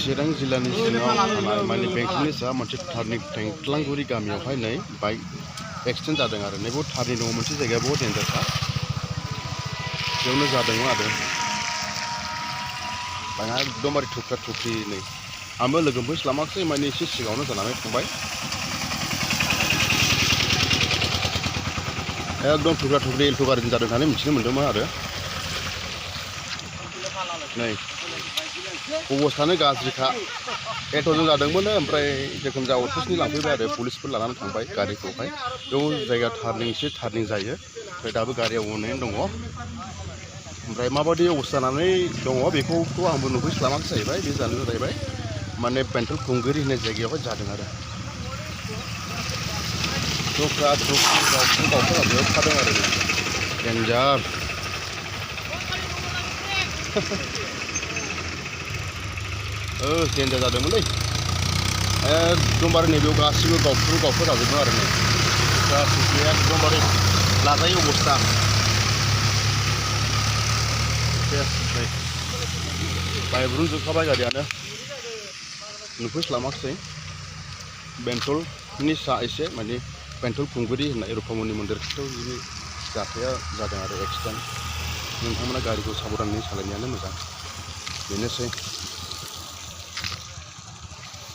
चिरां जिल्लानि सिङाव थानाय माने बेंटलनि साहा मोनसे टार्निं थेंख्लांगुरि गामियावहाय नै बाइक एक्सिडेन्ट जादों आरो नैबाव टार्निं दङ मोनसे जायगाया बहुत डेन्जारखा बेयावनो जादोंमोन आरो बाइकआ एकदमबारे थुख्रा थुख्रि नै आंबो लोगो मोनस्लाबाखिसै माने एसे सिगाङावनो जानानै थांबाय एकदम थुख्रा थुख्रि एल्ट' गारिजों जादों होननानै मिथिनो मोन्दोंमोन आरो नै अबस्थायानो गाज्रिखा एल्ट'जों जादोंमोन ओमफ्राय जिखुनु जा अफिसनि लांफैबाय आरो पुलिसफोर लानानै थांबाय गारिखौहाय बेयाव जायगा टार्निं जायो ओमफ्राय दाबो गारिया उनैनो दङ ओमफ्राय माबायदि अबस्था जानानै दङ बेखौथ' आंबो नुफैस्लाबाखै जाहैबाय बे जानो जाहैबाय माने बेंटल खुंगिरि होननाय जायगायावहाय जादों आरो थुख्रा थुख्रि गावफोरा बेयाव थादों आरो डेन्जार डेन्जार जादोंमोनलै एकदमबारे नैबेयाव गासिबो गावफोर जाजोबदों आरो नै गासिबो एकदमबारे लाजायै अबस्था नै बायब्रुंजोबखाबाय गारियानो नुफैस्लाबाखिसै बेंटलनि सा एसे माने बेंटल खुंगिरि होननाय रुफामनि मन्दिर खाथियाव बिनि जाथाया जादों आरो एक्सिडेन्ट नोंथांमोना गारिखौ साबधानै सालायनायानो मोजां बेनोसै